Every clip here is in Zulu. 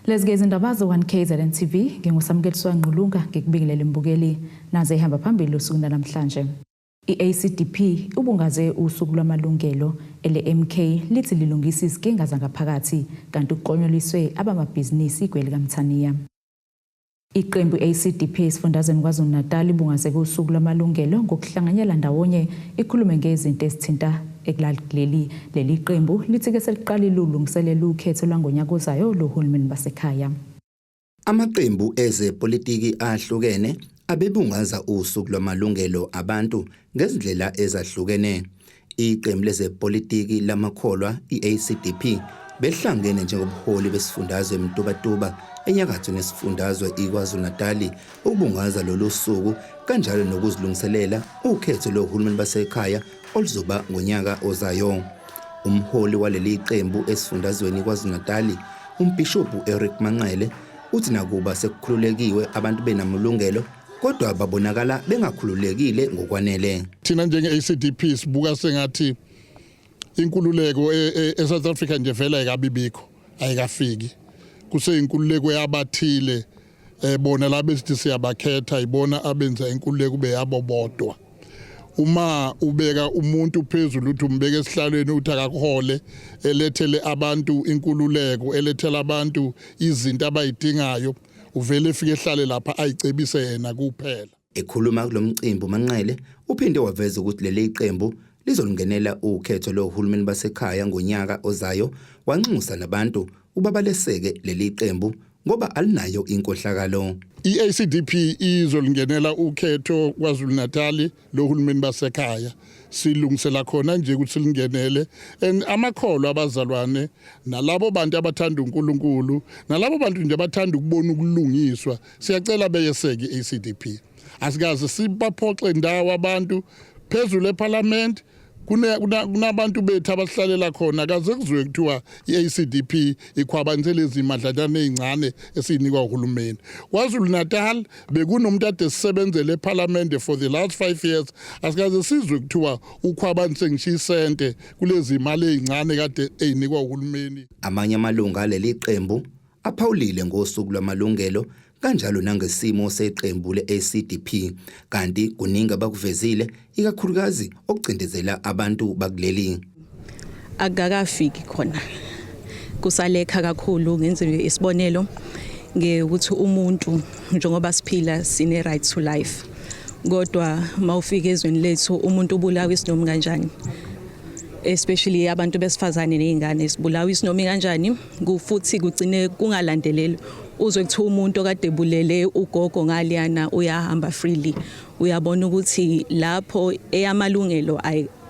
Lezi-ke izindaba ze-1 KZN TV, nginguSamukeliswa Ngqulunga, ngikubingelele mbukeli. Naze ihamba phambili usuku namhlanje. I-ACDP ubungaze usuku lwamalungelo, ele-MK lithi lilungisa izinkinga zangaphakathi kanti kuqonyoliswe abamabhizinisi kwelikaMthaniya. Iqembu i-ACDP esifundazweni KwaZulu-Natal ibungazeke usuku lwamalungelo ngokuhlanganyela ndawonye ikhulume ngezinto ezithinta ekulaleli. Leli qembu lithi-ke seliqalile ulungiselela ukhetho lwangonyaka ozayo lohulumeni basekhaya. Amaqembu ezepolitiki ahlukene abebungaza usuku lwamalungelo abantu ngezindlela ezahlukene. Iqembu lezepolitiki lamakholwa i-ACDP behlangene njengobuholi besifundazwe eMtubatuba enyakatho nesifundazwe iKwaZulu-Natali ukubungaza lolu suku kanjalo nokuzilungiselela ukhetho lohulumeni basekhaya oluzoba ngonyaka ozayo. Umholi waleli qembu esifundazweni KwaZulu-Natali uMbhishobhu Eric Manqele uthi nakuba sekukhululekiwe abantu benamalungelo kodwa babonakala bengakhululekile ngokwanele. Thina njenge-ACDP sibuka sengathi inkululeko e-South Africa nje vele ayikabibikho, ayikafiki. Kuseyinkululeko yabathile, bona laba esithi siyabakhetha ibona abenza inkululeko kube yabo bodwa. Uma ubeka umuntu phezulu uthi umbeke esihlalweni uthi akakuhole elethele abantu inkululeko, elethele abantu izinto abayidingayo, uvele efike ehlale lapha ayicebise yena kuphela. Ekhuluma kulomcimbi uManqele uphinde waveza ukuthi leli qembu lizolungenela ukhetho lohulumeni basekhaya ngonyaka ozayo, wanxusa nabantu ukuba baleseke leli qembu ngoba alinayo inkohlakalo. I-ACDP izolingenela ukhetho KwaZulu-Natal lohulumeni basekhaya. Silungisela khona nje ukuthi silingenele, and amakholwa abazalwane nalabo bantu abathanda uNkulunkulu nalabo bantu nje abathanda ukubona ukulungiswa, siyacela beyeseke i-ACDP. Asikaze sibaphoxe ndawo abantu phezulu eParliament. Kunabantu bethu abasihlalela khona, kaze kuzwe kuthiwa i-ACDP ikhwabanise lezi madlanyana ezincane esiyinikwa uhulumeni. KwaZulu Natal bekunomuntu ade sisebenzele eParliament for the last 5 years, asikaze sizwe kuthiwa ukhwabanise ngisho isente kulezi imali ezincane kade ezinikwa uhulumeni. Amanye amalungu aleli qembu aphawulile ngosuku lwamalungelo kanjalo nangesimo seqembu le-ACDP, kanti kuningi abakuvezile ikakhulukazi okucindezela abantu bakuleli. Akakafiki khona, kusalekha kakhulu. Ngenze isibonelo ngekuthi umuntu njengoba siphila sine right to life, kodwa mawufika ezweni lethu umuntu ubulawa isinomi kanjani, especially abantu besifazane nezingane sibulawa isinomi kanjani, futhi kugcine kungalandeleli. Uzwe kuthiwa umuntu okade bulele ugogo ngaliyana uyahamba freely. Uyabona ukuthi lapho eyamalungelo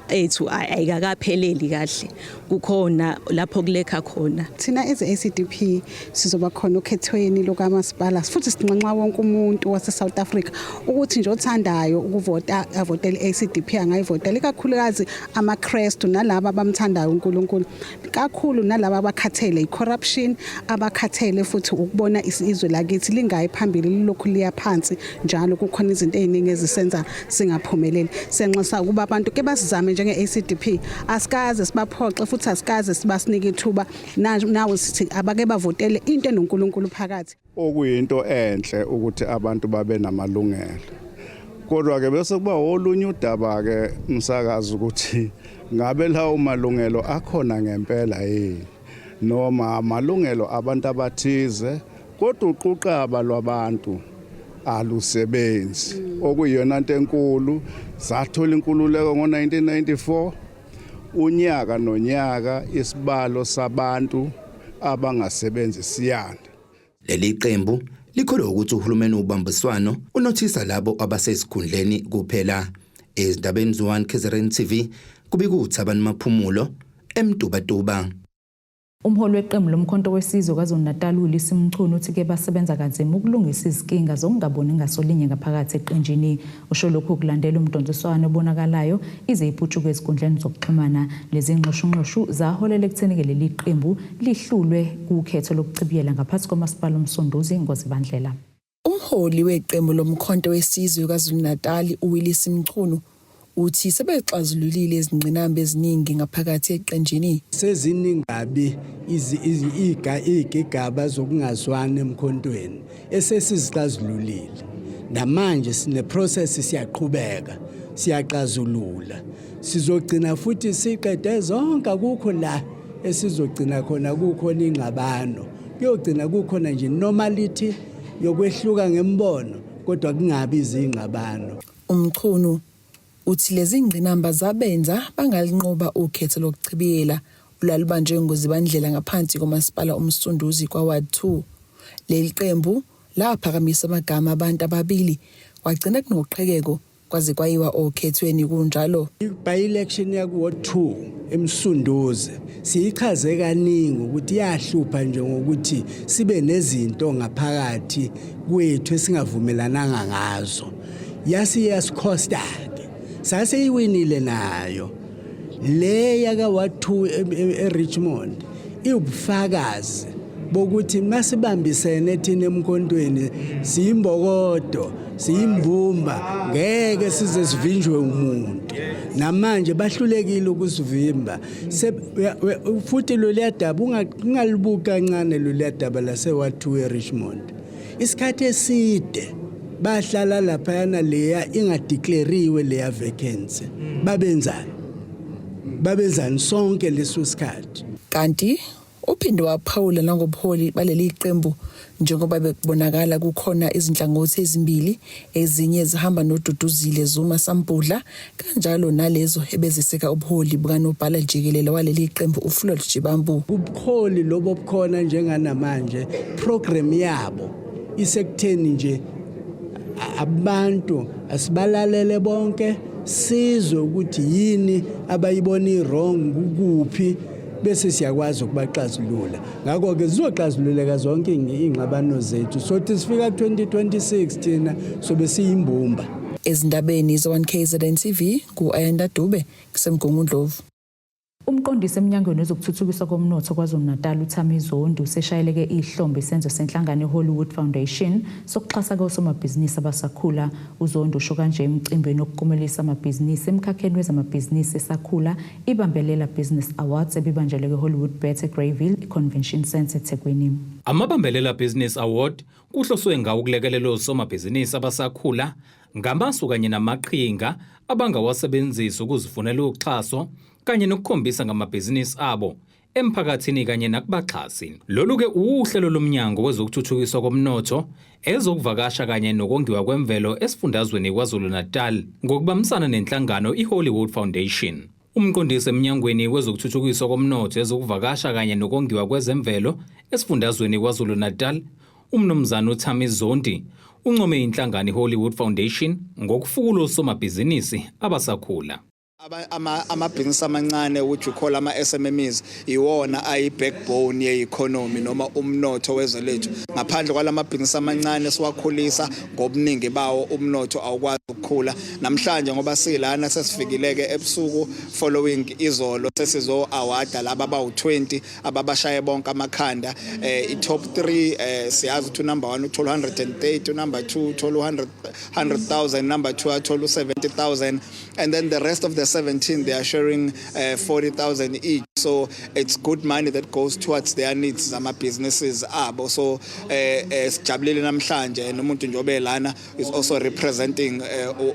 ethu ayikakapheleli kahle, kukhona lapho kulekha khona. Thina as ACDP sizoba khona okhethweni lokamasipala, futhi sinxenxa wonke umuntu wase South Africa ukuthi nje othandayo ukuvota avotele ACDP, angayivotela, ikakhulukazi amaKristu nalabo abamthandayo uNkulunkulu kakhulu nalabo abakhathele icorruption, abakhathele futhi ukubona izwe lakithi lingayi phambili, lilokhu liya phansi njalo. Kukhona izinto eziningi ezisenza singaphumeleli. Senxusa ukuba abantu ke basizame njenge ACDP, asikaze sibaphoxe futhi asikaze sibasinike ithuba. Nawe sithi abake bavotele into enoNkulunkulu phakathi. Okuyinto enhle ukuthi abantu babe namalungelo, kodwa ke bese kuba olunye udaba ke umsakazi ukuthi ngabe lawo malungelo akhona ngempela yini noma amalungelo abantu abathize, kodwa uquqaba lwabantu alusebenzi, okuyiyona nto enkulu. Sathola inkululeko ngo-1994, unyaka nonyaka isibalo sabantu abangasebenzi siyanda. Leli qembu likholwa ukuthi uhulumeni ubambiswano unothisa labo abasezikhundleni kuphela. Ezindabeni ze-1 KZN TV, kubika uThabani Maphumulo eMtubatuba. Umholi weqembu loMkhonto weSizwe KwaZulu-Natal uWillies Mchunu uthi-ke basebenza kanzima ukulungisa izinkinga zokungaboni ngasolinye ngaphakathi eqenjini. Usho lokhu kulandela umdonsiswano obonakalayo ize iputshuke ezinkundleni zokuxhumana. Lezi nxushunxushu zaholela ekutheni-ke leli qembu lihlulwe kukhetho lokuchibiyela ngaphansi komasipala uMsunduzi ngoZibandlela. Umholi weqembu loMkhonto weSizwe KwaZulu-Natal uWillies Mchunu Uthi sebexazululile izingqinamba eziningi ngaphakathi eqenjini. Seziningabi izigigaba zokungazwani emkhontweni esesizixazululile. Namanje sine process, siyaqhubeka siyaxazulula. Sizogcina futhi siqede zonke, akukho la esizogcina khona kukhona ingxabano. Kuyogcina kukhona nje normality yokwehluka ngembono, kodwa kungabi izingxabano. UMchunu uthi lezi ngqinamba zabenza bangalinqoba ukhetho lokuchibiyela olwalubanjwe ngoZibandlela ngaphansi komasipala uMsunduzi kwaWard 2. Leli qembu laphakamisa amagama abantu ababili, kwagcina kunoqhekeko kwaze kwayiwa okhethweni kunjalo. I-by-election yaku-Ward 2 eMsunduzi siyichaze kaningi ukuthi iyahlupha nje ngokuthi sibe nezinto ngaphakathi kwethu esingavumelananga ngazo, yase iyasikhosta-ke, saseyiwinile nayo le yaka-Ward 2 eRichmond. Iwubufakazi bokuthi masibambisene thina emkhontweni siyimbokodo, siyimbumba, ngeke size sivinjwe umuntu. Namanje bahlulekile ukusivimba futhi loluya daba ungalibuki kancane, loluya daba lase-Ward 2 eRichmond. Isikhathi eside bahlala laphayana, leya ingadeclariwe leya vacancy. Babenzani? Babenzani sonke leso sikhathi? Kanti uphinde waphawula nangobuholi baleli qembu, njengoba bekubonakala kukhona izinhlangothi ezimbili, ezinye zihamba noDuduzile Zuma Sambudla, kanjalo nalezo ebeziseka ubuholi bukanobhala jikelele waleli qembu uFloyd Shivambu. Ubuholi lobo bukhona njenganamanje, program yabo isekutheni nje abantu asibalalele bonke, sizwe ukuthi yini abayibona i-wrong kukuphi, bese siyakwazi ukubaxazulula. Ngakho-ke zizoxazululeka zonke iy'ngxabano zethu, sothi sifika ku-2026 thina sobe siyimbumba. Ezindabeni ze-1 KZN TV, ngu-Ayanda Dube kuseMgungundlovu. Umqondisi eminyangweni wezokuthuthukiswa komnotho KwaZulu-Natal uThami Zondi useshayeleke ihlombe isenzo senhlangano iHollywood Foundation sokuxhasa kosomabhizinisi abasakhula. UZondi usho kanje emcimbini wokukomelisa amabhizinisi emkhakheni wezamabhizinisi esakhula, iBambelela Business Awards, ebibanjelwe kwi-Hollywood Bet eGreyville i-Convention Centre eThekwini. Amabambelela Business Award kuhloswe ngawo ukulekelela osomabhizinisi abasakhula ngamasu kanye namaqhinga abangawasebenzisa ukuzifunela uxhaso kanye nokukhombisa ngamabhizinisi abo emphakathini kanye nakubaxhasi. Lolu-ke uhlelo lomnyango wezokuthuthukiswa komnotho, ezokuvakasha kanye nokongiwa kwemvelo esifundazweni KwaZulu-Natal ngokubambisana nenhlangano iHollywood Foundation. Umqondisi eminyangweni wezokuthuthukiswa komnotho, ezokuvakasha kanye nokongiwa kwezemvelo esifundazweni KwaZulu-Natal, umnumzane uThami Zondi, uncome inhlangano iHollywood Foundation ngokufukula osomabhizinisi abasakhula. Amabhizinisi amancane, which we call ama-SMMEs, iwona ayi-backbone ye-economy noma umnotho wezwe lethu. Ngaphandle kwalamabhizinisi amancane siwakhulisa ngobuningi bawo, umnotho awukwazi ukukhula. Namhlanje ngoba silana sesifikile-ke ebusuku following izolo, sesizo-awarda laba abawu-20 ababashaye bonke amakhanda, i-top 3. Siyazi ukuthi unumber 1 uthola 130, unumber 2 uthola 100 100,000, number 2 athola u-70,000, and then the rest of the 17, they are sharing 40,000 each. So it's good money that goes towards their needs ama businesses abo. So sijabulile namhlanje, and umuntu njobe lana is also representing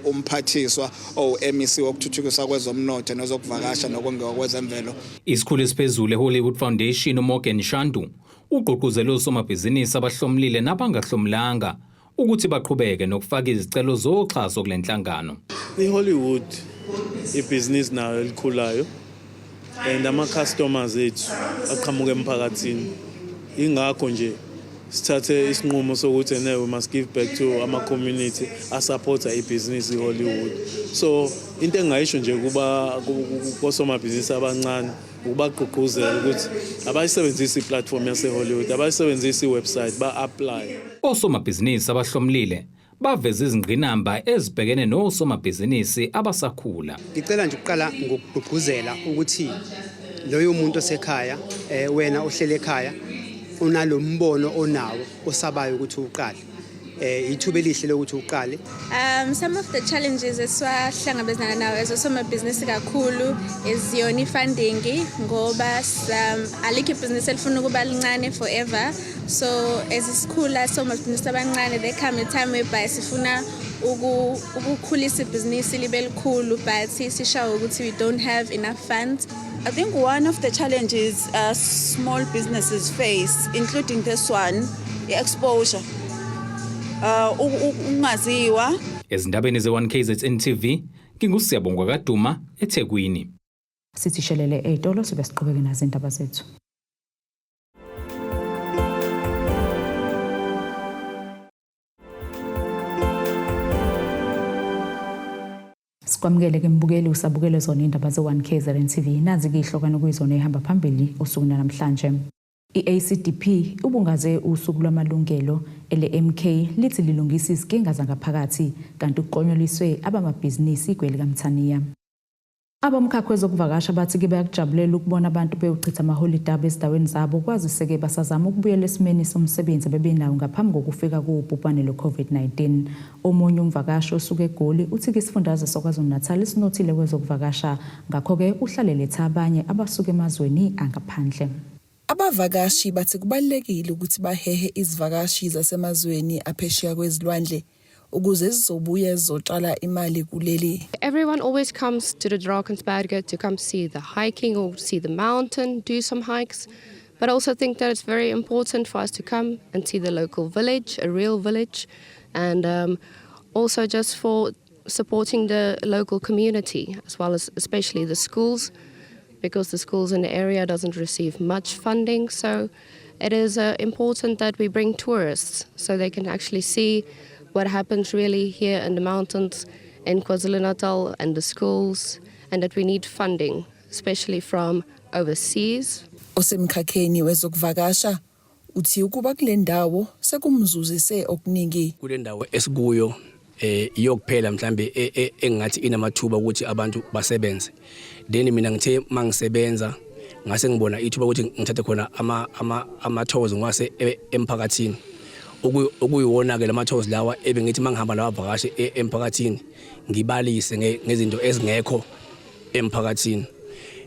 umphathiswa owu MEC wokuthuthukiswa kwezomnotho nezokuvakasha nokongiwa kwezemvelo. Isikhulu esiphezulu eHollywood Foundation uMorgan Shandu ugqugquzele osomabhizinisi abahlomlile nabangahlomlanga ukuthi baqhubeke nokufaka izicelo zoxhaso kule nhlangano. I-Hollywood ibhizinisi nayo elikhulayo, and ama-customers ethu aqhamuka emphakathini. Ingakho nje sithathe isinqumo sokuthi ene we must give back to ama-community asupporta ibhizinisi i-Hollywood. So into engingayisho nje kuba kosomabhizinisi abancane ukubagqugquzela ukuthi abayisebenzise i-platform yase-Hollywood, abayisebenzise i-website, ba-apply. Osomabhizinisi abahlomlile baveza izingqinamba ezibhekene nosomabhizinisi abasakhula. Ngicela nje ukuqala ngokugqugquzela ukuthi loyo muntu osekhaya, wena ohlele ekhaya, unalombono onawo osabayo ukuthi uqale. Eh ithuba elihle lokuthi uqale. Some of the challenges esiwahlangabezana nawo as osomabhizinisi kakhulu is yona i-funding ngoba alikho ibhizinisi elifuna ukuba lincane forever. So as sikhula somabhizinisi abancane, there come a time whereby sifuna ukukhulisa ibhizinisi libe likhulu, but sishawe ukuthi we don't have enough funds. I think one of the challenges small businesses face, including this one, exposure. Ukungaziwa. Ezindabeni ze-1 KZN TV, nginguSiyabonga kaDuma eThekwini. Sithi shelele ey'tolo, sibe siqhubeke nazo indaba zethu. Sikwamukele ke mbukeli, usabukele zona indaba ze-1 KZN TV. Nazi-ke ihlokana kuyizona ehamba phambili usuku namhlanje. I-ACDP ubungaze usuku lwamalungelo, ele-MK lithi lilungisa izinkinga zangaphakathi, kanti kuqonyoliswe abamabhizinisi kwelikaMthaniya. Abomkhakha wezokuvakasha bathi-ke bayakujabulela ukubona abantu bewuchitha amaholide abo ezindaweni zabo, kwazise-ke basazama ukubuyela esimeni somsebenzi abebenawo ngaphambi kokufika kuwubhubhane lwe-COVID-19. Omunye umvakashi osuke eGoli uthi-ke isifundazwe saKwaZulu-Natal sinothile kwezokuvakasha, ngakho-ke uhlale letha abanye abasuka emazweni angaphandle. Abavakashi bathi kubalulekile ukuthi bahehe izivakashi zasemazweni aphesheya kwezilwandle ukuze zizobuye zizotshala imali kuleli. Everyone always comes to the Drakensberg to come see the hiking or see the mountain, do some hikes. But I also think that it's very important for us to come and see the local village, a real village, and also just for supporting the local community as well as especially the schools, because the schools in the area doesn't receive much funding. So it is important that we bring tourists so they can actually see what happens really here in the mountains in KwaZulu-Natal and the schools, and that we need funding, especially from overseas. Osemkhakheni wezokuvakasha uthi ukuba kule ndawo sekumzuzise okuningi. Kule ndawo esikuyo iyokuphela mhlambe engathi inamathuba ukuthi abantu basebenze. Then mina ngithe mangisebenza ngase ngibona ithuba ukuthi ngithathe khona ama tours ngwase emphakathini, okuyiwona ke lama tours lawa ebengithi mangihamba lawa vakashi emphakathini ngibalise ngezinto ezingekho emphakathini.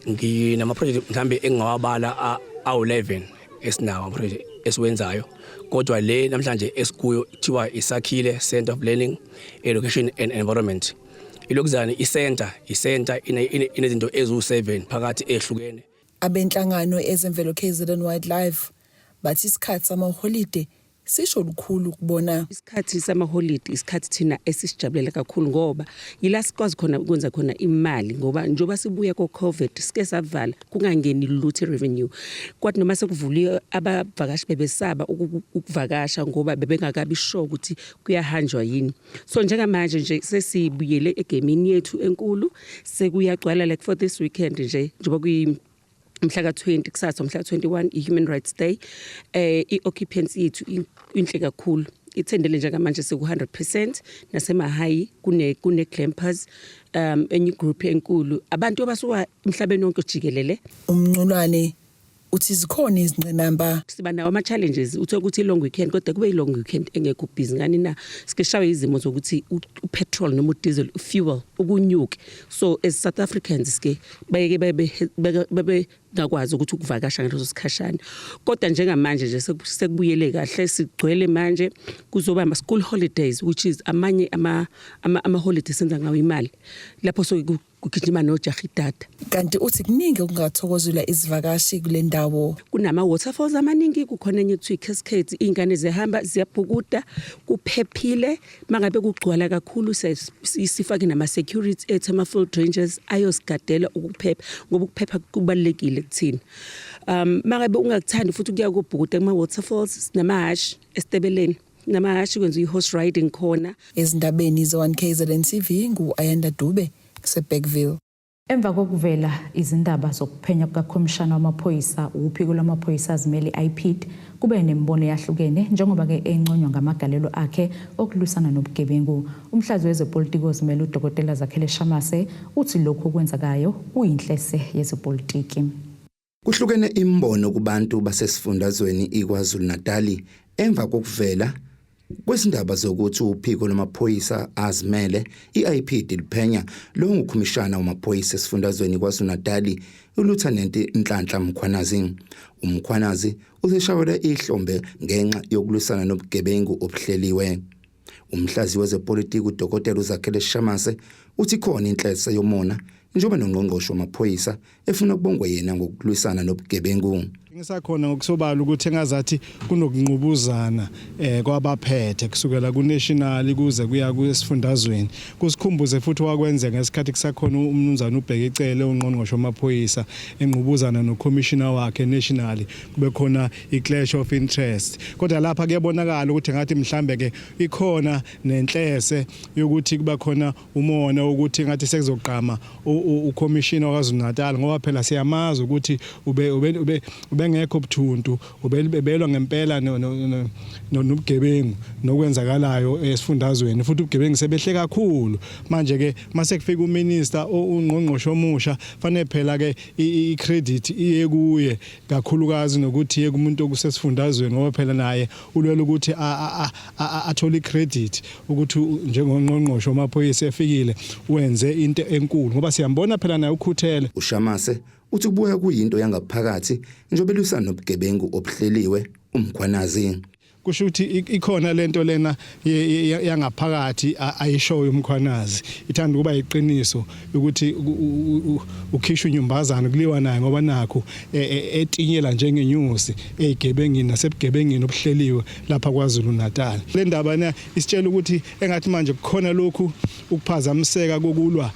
Nginama project mhlambe engingawabala awu11 esinawo, ama project esiwenzayo, kodwa le namhlanje esikuyo kuthiwa iSakhile Center of Learning, Education and Environment. Ilokuzana i-center inezinto eziwu7 phakathi ehlukene. Abenhlangano Ezemvelo KZN Wildlife bathi isikhathi samaholide sisho lukhulu kubona. Isikhathi samaholide isikhathi thina esisijabulela kakhulu, ngoba yila sikwazi khona ukwenza khona imali, ngoba njengoba sibuya ko-COVID sike savala kungangeni lutho revenue. Kwathi noma sekuvuliwe abavakashi bebesaba ukuvakasha ngoba bebengakabi sure ukuthi kuyahanjwa yini. So njengamanje nje sesibuyele egemini yethu enkulu, sekuyagcwala. Like for this weekend nje, njengoba kuyi mhla ka-20, kusasa mhla ka-21 i-Human Rights Day, i-occupancy yethu inhle kakhulu. Ithendele njengamanje seku-100%. Nasemahayi kune glampers, enye group enkulu, abantu abasuka emhlabeni wonke jikelele. Umnculwane uthi zikhona izingqinamba. Siba nawo ama-challenges, uthole ukuthi i-long weekend, kodwa kube i-long weekend engekho busy. Ngani na? Sike shawe izimo zokuthi upetrol noma udiesel, ufuel ukunyuke. So as South Africans sike bayeke babe ngakwazi ukuthi ukuvakasha ngaleso sikhashana, kodwa njengamanje nje sekubuyele kahle, sigcwele manje. Kuzoba ama school holidays, which is amanye ama holidays senza ngawo imali, lapho so kugijima nojaha idada. Kanti uthi kuningi okungathokozela izivakashi kule ndawo. Kunama waterfalls amaningi, kukhona enye kuthiwa i-cascades, iy'ngane zihamba ziyabhukuda, kuphephile. Mangabe kugcwala kakhulu sifake nama-security ethu, ama-field rangers ayosigadela ukuphepha, ngoba ukuphepha kubalulekile kuthina. Mangabe ungakuthandi futhi ukuya kubhukuda kuma-waterfalls, sinamahhashi esitebeleni, namahhashi kwenziwa i-horse riding khona. Ezindabeni ze-1 KZN TV, ngu-Ayanda Dube seBergville. Emva kokuvela izindaba zokuphenya kukakhomishana wamaphoyisa uphiko lwamaphoyisa azimele i-IPID, kube nemibono eyahlukene njengoba-ke enconywa ngamagalelo akhe okulwisana nobugebengu. Umhlazi wezepolitiki ozimele uDokotela Zakhele Shamase uthi lokhu okwenzakayo kuyinhlese yezepolitiki. Kuhlukene imbono kubantu basesifundazweni iKwaZulu-Natali emva kokuvela Kwezindaba zokuthi uphiko lwamaphoyisa azimele i-IPID liphenya lo ngukhomishana wamaphoyisa esifundazweni KwaZulu-Natali uLieutenant Nhlanhla Mkhwanazi. UMkhwanazi useshawelwe ihlombe ngenxa yokulwisana nobugebengu obuhleliwe. Umhlazi wezepolitiki uDokotela uZakhele Shamase uthi khona inhlese yomona njengoba nongqongqoshe wamaphoyisa efuna kubongwe yena ngokulwisana nobugebengu. Ngisakhona ngokusobala ukuthi engazathi kunokunqubuzana eh kwabaphethe kusukela kunational kuze kuya kwesifundazweni. Kusikhumbuze futhi wakwenzeka ngesikhathi kusakhona umnumzane uBheki Cele ungqongqoshe wamaphoyisa enqubuzana nocommissioner wakhe nationally kube khona i-clash of interest. Kodwa lapha kuyabonakala ukuthi ngathi mhlambe ke ikhona nenhlese yokuthi kuba khona umona ukuthi ngathi sekuzoqama ukhomishina waKwaZulu Natal ngoba phela siyamazi ukuthi ube ube ubengekho buthuntu ubelwa ngempela nobugebengu nokwenzakalayo esifundazweni futhi ubugebengu sebehle kakhulu manje ke mase kufika uminister ungqongqoshe omusha fanele phela ke i-credit iye kuye kakhulukazi nokuthi iye kumuntu okusesifundazweni ngoba phela naye ulwela ukuthi athole icredit ukuthi njengongqongqoshe wamaphoyisa efikile wenze into enkulu ngoba siyambona phela naye ukhuthele. UShamase uthi kubuya kuyinto yangaphakathi njengoba elwisana nobugebengu obuhleliwe uMkhwanazi. Kusho ukuthi ikhona lento lena yangaphakathi ayishoyo uMkhwanazi ithanda ukuba iqiniso ukuthi ukhishwa inyumbazana kuliwa naye ngoba nakho e, e, etinyela njengenyusi ezigebengini nasebugebengini obuhleliwe lapha KwaZulu Natal. Le ndaba na isitshela ukuthi engathi manje kukhona lokhu ukuphazamiseka kokulwa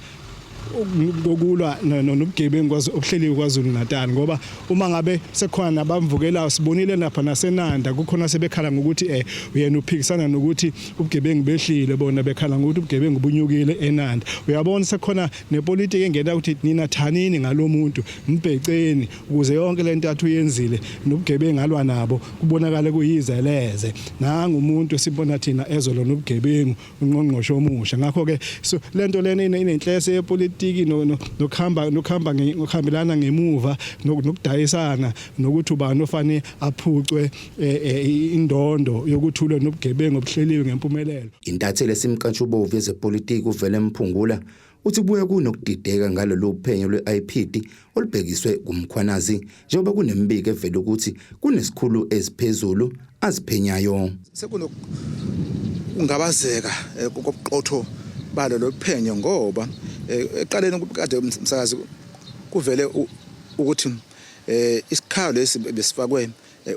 kokulwa nobugebengu obuhleliwe KwaZulu Natal ngoba uma ngabe sekukhona nabamvukelayo sibonile lapha naseNanda kukhona sebekhala ngokuthi eh uyena uphikisana nokuthi ubugebengu behlile bona bekhala ngokuthi ubugebengu bunyukile eNanda uyabona sekukhona nepolitiki engena ukuthi nina thanini ngalomuntu mbheceni ukuze yonke lento athi uyenzile nobugebengu alwa nabo kubonakale kuyizeleze nangu umuntu esibona thina ezolo nobugebengu ungqongqoshe omusha ngakho ke so lento lena inenhlese yepolitiki nokuhamba nokuhamba ngokuhambelana ngemuva nokudayisana nokuthi ubani ofane aphucwe eh, eh, indondo yokuthulwa nobugebengu obuhleliwe ngempumelelo. Intatheli esimkantshubovu yezepolitiki uVele Mphungula uthi kubuya kunokudideka ngalolu phenyo lwe-IPID olubhekiswe kuMkhwanazi njengoba kunemibiko evela ukuthi kunesikhulu eziphezulu aziphenyayo. Sekunokungabazeka eh, kobuqotho balo lolu phenyo ngoba ekuqaleni kade umsakazi kuvele ukuthi isikhalo lesi besifakwe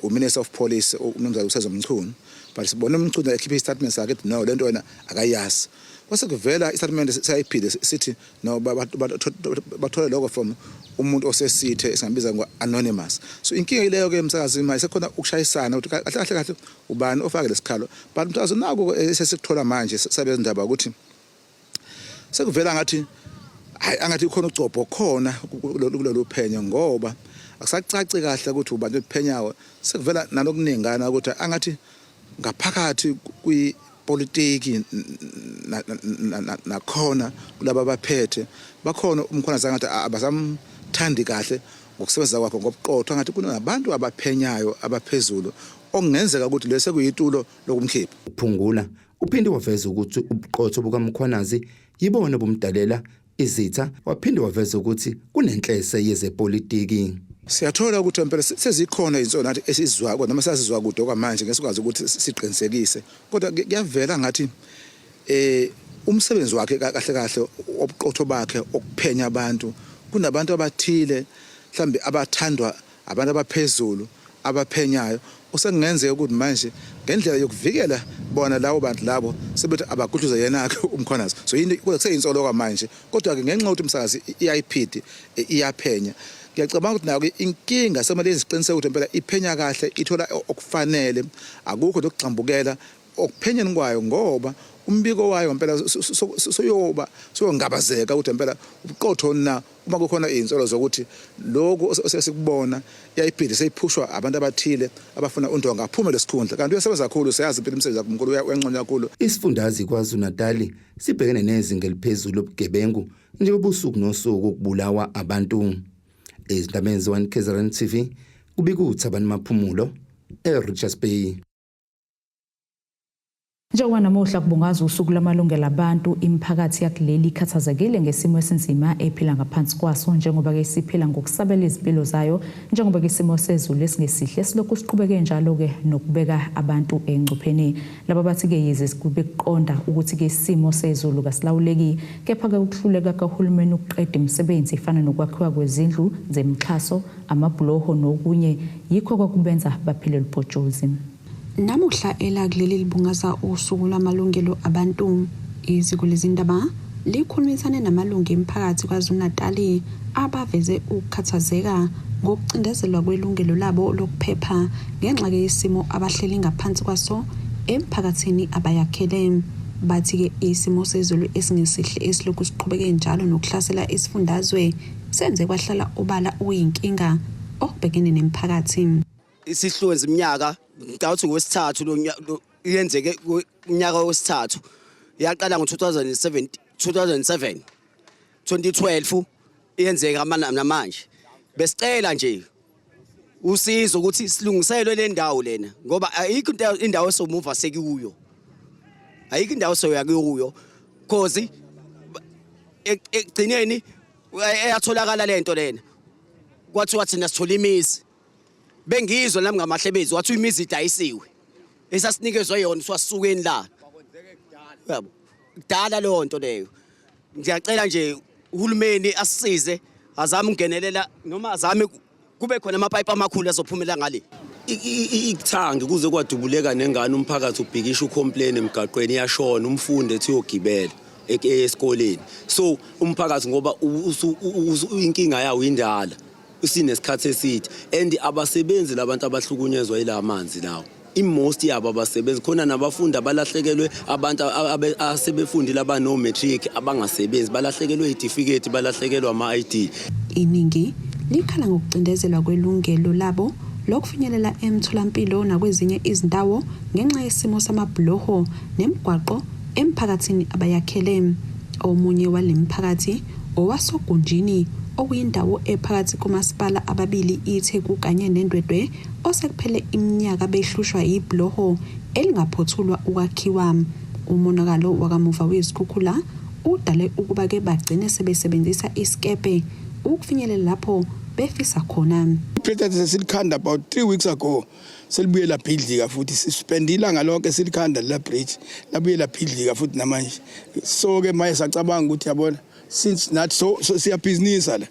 uMinister of Police uMnumzane uSenzo Mchunu but sibone uMchunu ekhipha istatement sakhe ethi no lento wena akayazi kwase kuvela istatement seyayiphile sithi no bathole lokho from umuntu osesithe esingambiza ngo-anonymous. So inkinga ileyo ke msakazi manje sekukhona ukushayisana ukuthi kahle kahle kahle ubani ofake lesikhalo but msakazi naku esesikuthola manje sabezindaba ukuthi sekuvela ngathi hayi angathi khona ugcobho khona kulolu phenyo ngoba akusacaci kahle ukuthi ubani ophenyayo sekuvela nalokuningana ukuthi angathi ngaphakathi kwipolitiki nakhona kulaba abaphethe bakhona uMkhwanazi angathi abasamthandi kahle ngokusebenza kwakhe ngobuqotho angathi kunabantu abaphenyayo abaphezulu okungenzeka ukuthi lese kuyitulo lokumkhipha. UPhungula uphinde waveza ukuthi ubuqotho bukaMkhwanazi yibona obumdalela izitha waphinde waveza ukuthi kunenhlese yezepolitiki. Siyathola ukuthi impela sezikhona izinsolo nathi esizwa noma sasizwa kude okwamanje ngeke sikwazi ukuthi siqinisekise kodwa kuyavela ngathi eh umsebenzi wakhe kahle kahle obuqotho bakhe okuphenya abantu kunabantu abathile mhlambe abathandwa abantu abaphezulu abaphenyayo osekungenzeka ukuthi manje ngendlela yokuvikela bona labo bantu labo sebethi abagudluze yena-ke uMkhwanazi. So yini kuseyinsolo kwamanje kodwa-ke ngenxa yokuthi umsakazi i-IPID iyaphenya ngiyacabanga ukuthi nayo inkinga sekumele iziqiniseko ukuthi impela iphenya kahle ithola okufanele akukho nokugxambukela okuphenyeni kwayo ngoba umbiko wayo ngempela soyoba soyongabazeka ukuthi ngempela ubuqotho na uma kukhona izinsolo zokuthi lokhu esikubona iyayiphinde seyiphushwa abantu abathile abafuna uNdonga aphume lesikhundla kanti uyasebenza kakhulu siyazi impela umsebenzi wakhe mkhulu uyanconywa kakhulu. Isifundazwe iKwaZulu-Natali sibhekene nezinga eliphezulu lobugebengu njengoba usuku nosuku kubulawa abantu. Ezindabeni ze-1 KZN TV kubika uThabani Maphumulo eRichards Bay. Njengoba namuhla kubungazwa usuku lwamalungelo abantu, imiphakathi yakuleli ikhathazekile ngesimo esinzima ephila ngaphansi kwaso njengoba-ke isiphila ngokusabela izimpilo zayo njengoba-ke isimo sezulu esingesihle silokhu siqhubeke njalo-ke nokubeka abantu engcupheni. Laba bathi-ke yize bekuqonda ukuthi-ke isimo sezulu kasilawuleki kepha-ke ukuhluleka kahulumeni ukuqeda imisebenzi efana nokwakhiwa kwezindlu zemixhaso, amabhuloho nokunye yikho kwakubenza baphile lubhojozi. Namuhla elakuleli libungaza usuku lwamalungelo abantu. Iziko lezindaba likhulumisane namalungu emiphakathi KwaZulu-Natali abaveze ukukhathazeka ngokucindezelwa kwelungelo labo lokuphepha ngenxa yesimo abahleli ngaphansi kwaso emphakathini abayakhele. Bathi-ke isimo sezulu esingesihle esilokhu siqhubeke njalo nokuhlasela isifundazwe senze kwahlala obala okuyinkinga okubhekene nemiphakathi. Isihlwenzi iminyaka ngicabanga ukuthi ngowesithathu lo yenzeke unyaka wesithathu yaqala ngo-2007 2007 2012 iyenzeka namanje besicela nje usizo ukuthi silungiselwe le ndawo lena ngoba ayikho indawo esomuva sekuyo ayikho indawo soya kuyo cause ekugcineni eyatholakala lento lena kwathiwa thina sithola imizi bengizwa nami ngamahlebezi wathi imizi idayisiwe esasinikezwe yona siwasukeni la yabo kudala leyo nto leyo ngiyacela nje uhulumeni asisize azame ukungenelela noma azame kube khona amapayipi amakhulu azophumela ngale Ikuthangi kuze kwadubuleka nengane umphakathi ubhikisha ucomplain emgaqweni iyashona umfundi ethi uyogibela esikoleni so umphakathi ngoba inkinga yawo indala usinesikhathi eside and abasebenzi labantu abahlukunyezwa yila manzi lawo i-most yabo abasebenzi khona nabafundi abalahlekelwe abantu asebefundile abano-matric abangasebenzi balahlekelwe itifiketi balahlekelwa ama-ID. Iningi likhala ngokucindezelwa kwelungelo labo lokufinyelela emtholampilo nakwezinye izindawo ngenxa yesimo samabhuloho nemigwaqo emphakathini abayakhele. Omunye wale miphakathi owasoGunjini okuyindawo ephakathi komasipala ababili iTheku kanye neNdwedwe osekuphele iminyaka behlushwa yibhuloho elingaphothulwa ukwakhiwa. Umonakalo wakamuva wezikhukhula udale ukuba-ke bagcine sebesebenzisa isikebhe ukufinyelela lapho befisa khona. Ibridge sesilikhanda about 3 weeks ago selibuye labhidlika futhi sispende ilanga lonke silikhanda lela bridge labuye labhidlika futhi namanje so ke maye sacabanga ukuthi yabona since nathi so, so siyabhizinisa la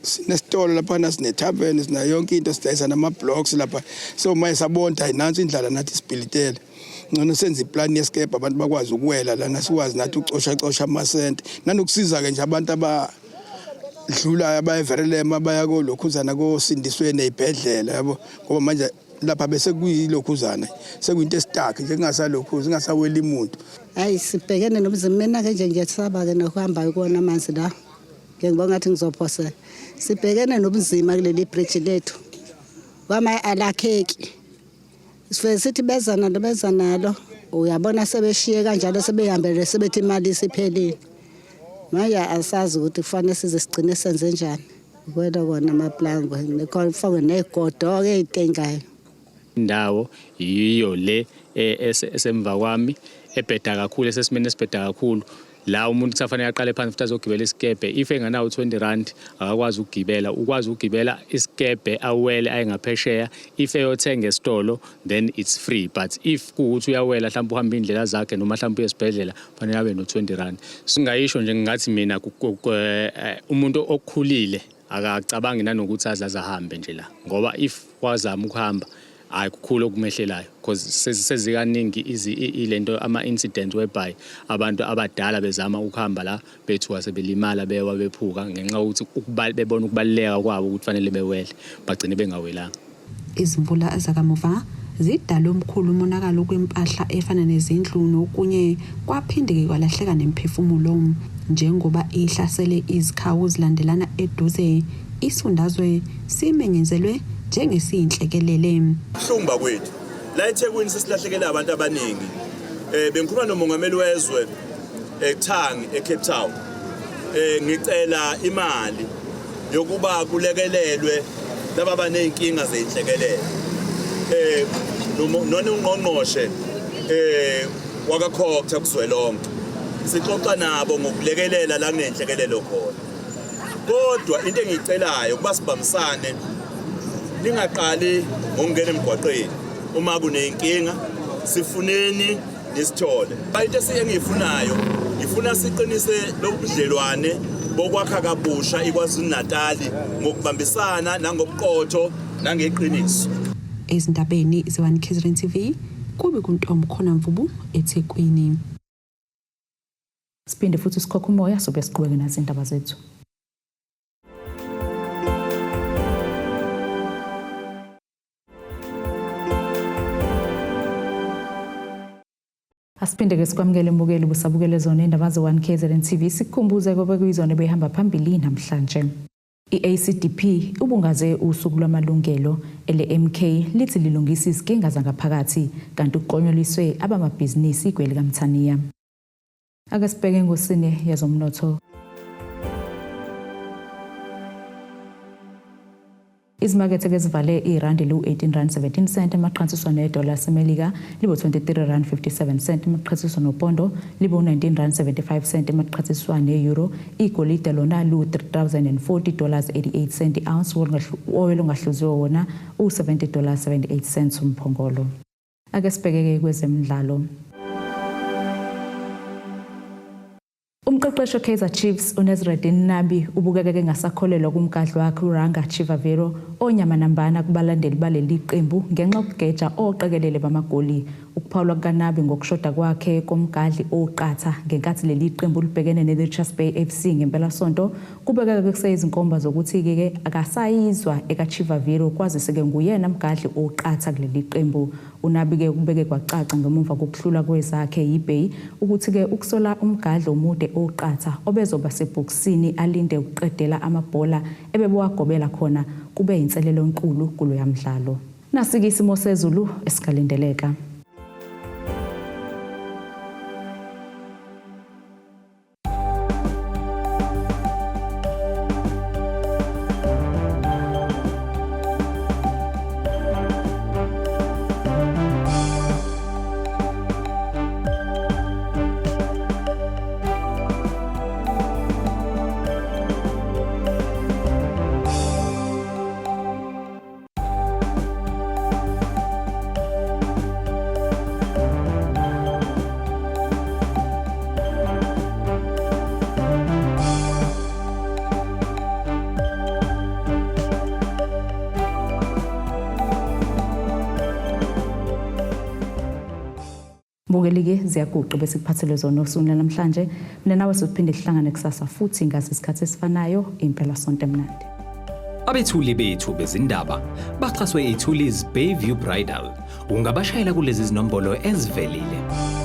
sinesitolo laphana sine-tavern sinayo yonke into sidayisa nama-blocks lapha so maye sabona hayi nansi indlala nathi sibhilitele ngcono senze iplani yesikebhe abantu bakwazi ukuwela lana sikwazi nathi ukucosha cosha amasente nanokusiza-ke nje abantu abadlulayo abaya eVerelem abaya kolokhuzana kosindisweni ey'bhedlela yabo ngoba manje lapha bese kuyilokhuzana sekuyinto esitaki nje kungasalokhuza kungasaweli muntu. Hayi sibhekene nobunzima mina-ke nje ngiyasaba-ke nokuhamba kuwona amanzi la ngeke ngibona ngathi ngizophosela sibhekene nobunzima kuleli bridge lethu kwama alakheki sifike sithi beza nalo beza nalo uyabona sebeshiye kanjalo sebehambele sebethi imali isiphelile manje asazi ukuthi kufanele size sigcine senze njani kwela kona amaplangwe kufakwe ney'godo-ke ey'tengayo. Indawo yiyo le esemva kwami ebheda kakhulu esesimeni esibheda kakhulu la umuntu kusafanele aqale phansi futhi azogibela isikebhe if engenawo 20 rand akakwazi ukugibela ukwazi ukugibela isikebhe awele aye ngaphesheya if eyothenga esitolo then it's free but if kuwukuthi uyawela mhlawumbe uhamba iy'ndlela zakhe noma mhlawumbe uye esibhedlela fanele abe no-20 rand singayisho nje ngingathi mina umuntu okhulile akacabangi nanokuthi aze azahambe nje la ngoba if wazama ukuhamba hayi kukhulu okumehlelayo because sezikaningi ilento ama-incident whereby abantu abadala bezama ukuhamba la bethuka sebelimala bewa bephuka ngenxa yokuthi bebona ukubaluleka kwabo ukuthi fanele bewele bagcine bengawelanga. Izimvula zakamuva zidale omkhulu umonakalo kwimpahla efana nezindlu nokunye kwaphinde-ke kwalahleka nemiphefumulo. Njengoba ihlasele izikhawu zilandelana eduze, isifundazwe simenyezelwe njengesiyinhlekelele. Buhlungu bakwethu la eThekwini sesilahlekele abantu abaningi. Bengikhuluma nomongameli wezwe eThangi eCape Town. Ngicela imali yokuba kulekelelwe laba abaney'nkinga zey'nhlekelele. Nona ungqongqoshe wakaCogta kuzwelonke. Sixoxa nabo ngokulekelela la kunenhlekelelo khona. Kodwa into engiyicelayo kuba sibambisane ningaqali ngokungena emgwaqeni uma kuneyinkinga sifuneni nisithole. Into engiyifunayo ngifuna siqinise lobudlelwane bokwakha kabusha iKwaZulu-Natal ngokubambisana nangobuqotho nangeqiniso. Ezindabeni ze-1 KZN TV kube kuNtombi Khona Mvubu eThekwini. Siphinde futhi sikhokha umoya sobe siqhubeke nazo indaba zethu. Asiphinde ke sikwamukele mbukeli busabukele zona indaba ze-1 KZN TV sikukhumbuze kobe kuyizona ebeyihamba phambili namhlanje. I-ACDP ubungaze usuku lwamalungelo ele-MK lithi lilungisa izinkinga zangaphakathi kanti uqonyoliswe abamabhizinisi igweli kaMthaniya. Ake sibheke engosini yezomnotho. Izimakethe ke zivale irandi liwu-18 rand 17 cent emaqhathiswa nedola laseMelika libo-23 rand 57 cent emaqhathiswa nopondo libo-19 rand 75 cent emaqhathiswa ne-euro. Igolide lona liwu-3040 dollars 88 cent i-ounce, oil ongahluziwe wona u-70 dollars 78 cents umphongolo. Ake sibhekeke kwezemidlalo. Umqeqeshi weKaizer Chiefs uNasreddine Nabi ubukeke engasakholelwa kumgadli wakhe uRanga Chivaviro onyamanambana kubalandeli baleli qembu ngenxa yokugeja oqekelele bamagoli. Ukuphawula kukaNabi ngokushoda kwakhe komgadli oqatha ngenkathi leli qembu libhekene neRichards Bay FC ngempelasonto kubekeka kuseyizinkomba zokuthi-ke akasayizwa ekaChivaviro kwazise-ke nguyena mgadli oqatha kuleli qembu. UNabi-ke kubeke kwacaca ngemuva kokuhlulwa kwezakhe yiBay ukuthi-ke ukusola umgadli omude oqatha obezoba sebhokisini alinde ukuqedela amabhola ebebewagobela khona kube yinselelo enkulu kuloya mdlalo. Nasi-ke isimo sezulu esikalindeleka. Mbukeli-ke ziyaguqa bese kuphathele zona osukwini namhlanje. Mina nawe sophinde sihlangane kusasa futhi ngase isikhathi esifanayo. Impela sonto emnandi. Abethuli bethu bezindaba baxhaswe iThulis Bayview Bridal. Ungabashayela kulezi zinombolo ezivelile.